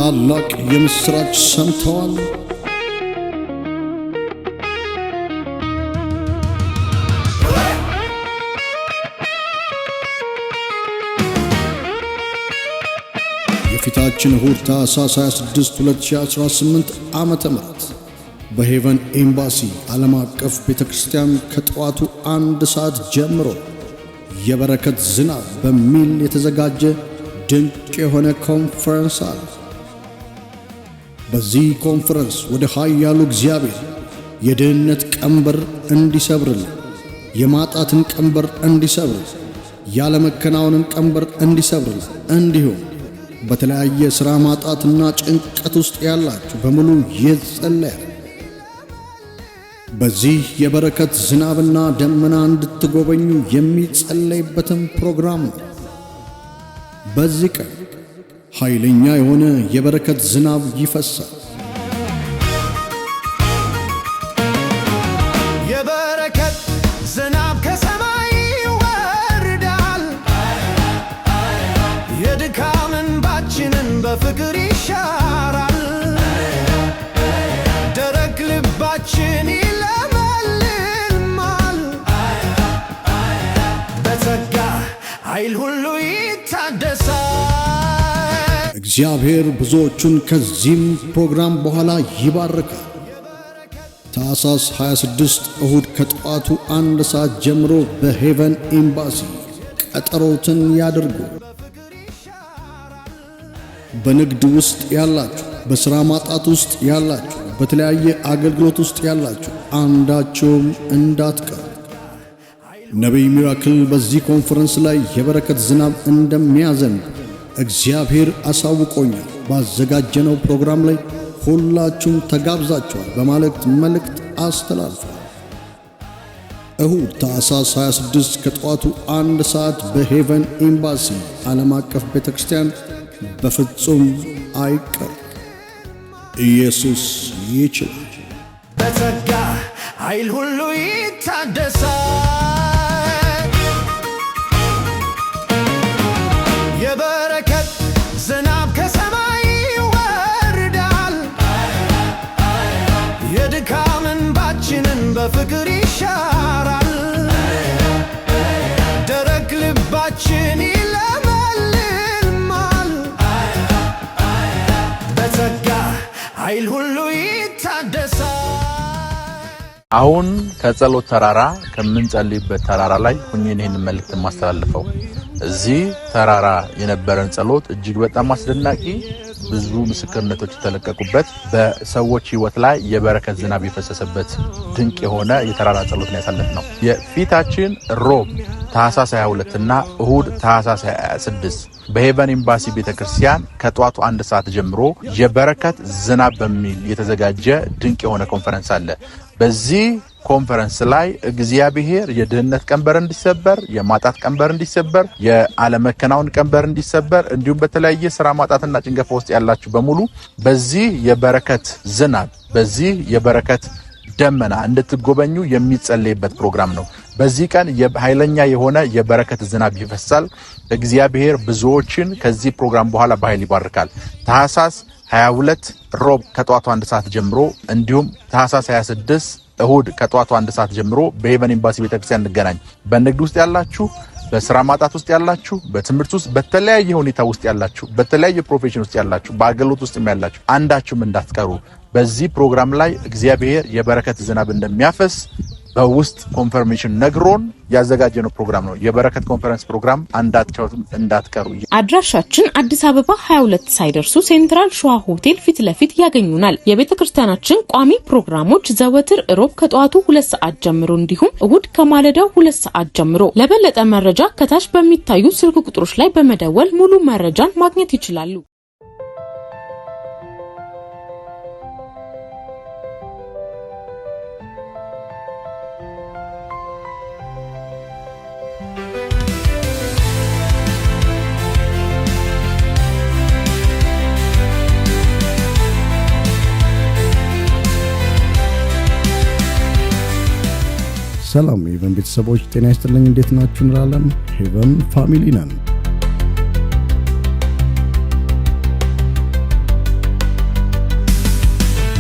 ታላቅ የምሥራች ሰምተዋል? የፊታችን እሁድ ታኅሳስ 26 2018 ዓ.ም. በ Heaven Embassy ዓለም አቀፍ ቤተ ክርስቲያን ከጠዋቱ 1 ሰዓት ጀምሮ የበረከት ዝናብ በሚል የተዘጋጀ ድንቅ የሆነ ኮንፈረንስ አለ። በዚህ ኮንፈረንስ ወደ ኃያሉ እግዚአብሔር የድህነት ቀንበር እንዲሰብርልን፣ የማጣትን ቀንበር እንዲሰብር፣ ያለመከናወንን ቀንበር እንዲሰብርልን፣ እንዲሁም በተለያየ ሥራ ማጣትና ጭንቀት ውስጥ ያላችሁ በሙሉ ይጸለያል። በዚህ የበረከት ዝናብና ደመና እንድትጎበኙ የሚጸለይበትም ፕሮግራም ነው። በዚህ ቀን ኃይለኛ የሆነ የበረከት ዝናብ ይፈሳል። የበረከት ዝናብ ከሰማይ ይወርዳል። የድካም እንባችንን በፍቅር ይሻራል። ደረቅ ልባችን ይለመልማል። በጸጋ ኃይል ሁሉ ይታደሳል። እግዚአብሔር ብዙዎቹን ከዚህም ፕሮግራም በኋላ ይባርካል። ታኅሳስ 26 እሁድ ከጠዋቱ 1 ሰዓት ጀምሮ በ Heaven Embassy ቀጠሮትን ያድርጉ። በንግድ ውስጥ ያላችሁ፣ በሥራ ማጣት ውስጥ ያላችሁ፣ በተለያየ አገልግሎት ውስጥ ያላችሁ አንዳችሁም እንዳትቀሩ። ነቢይ ሚራክል በዚህ ኮንፈረንስ ላይ የበረከት ዝናብ እንደሚያዘንብ እግዚአብሔር አሳውቆኛል። ባዘጋጀነው ፕሮግራም ላይ ሁላችሁም ተጋብዛችኋል በማለት መልእክት አስተላልፏል። እሁድ ታኅሳስ 26 ከጠዋቱ 1 ሰዓት በ Heaven Embassy ዓለም አቀፍ ቤተ ክርስቲያን በፍጹም አይቀር። ኢየሱስ ይችላል። በጸጋ ኃይል ሁሉ ይታደሳል። የበረከት ዝናብ ከሰማይ ይወርዳል። የድካም እንባችንን በፍቅር ይሻራል። ደረቅ ልባችን ይለመልማል። በጸጋ ኃይል ሁሉ ይታደሳል። አሁን ከጸሎት ተራራ፣ ከምንጸልይበት ተራራ ላይ ሁኜ ይህንን መልእክት የማስተላልፈው፣ እዚህ ተራራ የነበረን ጸሎት እጅግ በጣም አስደናቂ፣ ብዙ ምስክርነቶች የተለቀቁበት፣ በሰዎች ሕይወት ላይ የበረከት ዝናብ የፈሰሰበት ድንቅ የሆነ የተራራ ጸሎት ነው ያሳለፍነው። የፊታችን ሮብ ታህሳስ 22 እና እሁድ ታህሳስ 26 በ Heaven Embassy ቤተክርስቲያን ከጠዋቱ 1 ሰዓት ጀምሮ የበረከት ዝናብ በሚል የተዘጋጀ ድንቅ የሆነ ኮንፈረንስ አለ። በዚህ ኮንፈረንስ ላይ እግዚአብሔር የድህነት ቀንበር እንዲሰበር፣ የማጣት ቀንበር እንዲሰበር፣ የአለመከናወን ቀንበር እንዲሰበር፣ እንዲሁም በተለያየ ስራ ማጣትና ጭንገፋ ውስጥ ያላችሁ በሙሉ በዚህ የበረከት ዝናብ፣ በዚህ የበረከት ደመና እንድትጎበኙ የሚጸለይበት ፕሮግራም ነው። በዚህ ቀን ኃይለኛ የሆነ የበረከት ዝናብ ይፈሳል። እግዚአብሔር ብዙዎችን ከዚህ ፕሮግራም በኋላ በኃይል ይባርካል። ታህሳስ 22 ሮብ ከጠዋቱ 1 ሰዓት ጀምሮ እንዲሁም ታህሳስ 26 እሁድ ከጠዋቱ 1 ሰዓት ጀምሮ በ Heaven Embassy ቤተክርስቲያን እንገናኝ። በንግድ ውስጥ ያላችሁ፣ በስራ ማጣት ውስጥ ያላችሁ፣ በትምህርት ውስጥ፣ በተለያየ ሁኔታ ውስጥ ያላችሁ፣ በተለያየ profession ውስጥ ያላችሁ፣ በአገልግሎት ውስጥ ያላችሁ አንዳችሁም እንዳትቀሩ። በዚህ ፕሮግራም ላይ እግዚአብሔር የበረከት ዝናብ እንደሚያፈስ በውስጥ confirmation ነግሮን ያዘጋጀነው ፕሮግራም ነው። የበረከት ኮንፈረንስ ፕሮግራም አንዳችሁም እንዳትቀሩ። አድራሻችን አዲስ አበባ 22 ሳይደርሱ ሴንትራል ሸዋ ሆቴል ፊት ለፊት ያገኙናል። የቤተ ክርስቲያናችን ቋሚ ፕሮግራሞች ዘወትር እሮብ ከጠዋቱ 2 ሰዓት ጀምሮ እንዲሁም እሁድ ከማለዳው 2 ሰዓት ጀምሮ። ለበለጠ መረጃ ከታች በሚታዩ ስልክ ቁጥሮች ላይ በመደወል ሙሉ መረጃን ማግኘት ይችላሉ። ሰላም Heaven ቤተሰቦች፣ ጤና ይስጥልኝ። እንዴት ናችሁ እንላለን። Heaven family ነን።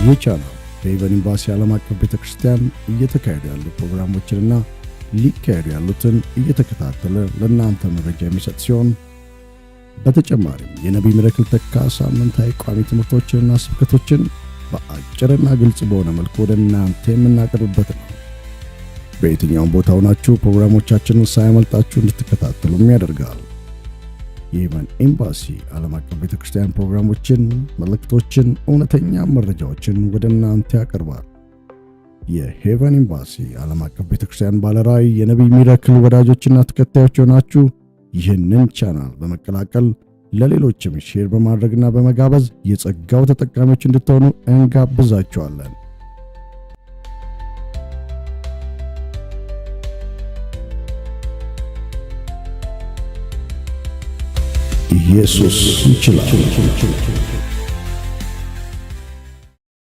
ይህ ቻናል በሄቨን ኤምባሲ ዓለም አቀፍ ቤተ ክርስቲያን እየተካሄዱ ያሉ ፕሮግራሞችንና ሊካሄዱ ያሉትን እየተከታተለ ለእናንተ መረጃ የሚሰጥ ሲሆን፣ በተጨማሪም የነቢይ ሚራክል ተካ ሳምንታዊ ቋሚ ትምህርቶችንና ስብከቶችን በአጭርና ግልጽ በሆነ መልኩ ወደ እናንተ የምናቀርብበት ነው። በየትኛውም ቦታ ሆናችሁ ፕሮግራሞቻችንን ሳያመልጣችሁ እንድትከታተሉም ያደርጋል። የሄቨን ኤምባሲ ዓለም አቀፍ ቤተ ክርስቲያን ፕሮግራሞችን፣ መልእክቶችን፣ እውነተኛ መረጃዎችን ወደ እናንተ ያቀርባል። የሄቨን ኤምባሲ ዓለም አቀፍ ቤተ ክርስቲያን ባለራዕይ የነቢይ ሚራክል ወዳጆችና ተከታዮች የሆናችሁ ይህንን ቻናል በመቀላቀል ለሌሎችም share በማድረግና በመጋበዝ የጸጋው ተጠቃሚዎች እንድትሆኑ እንጋብዛችኋለን። ኢየሱስ ይችላል።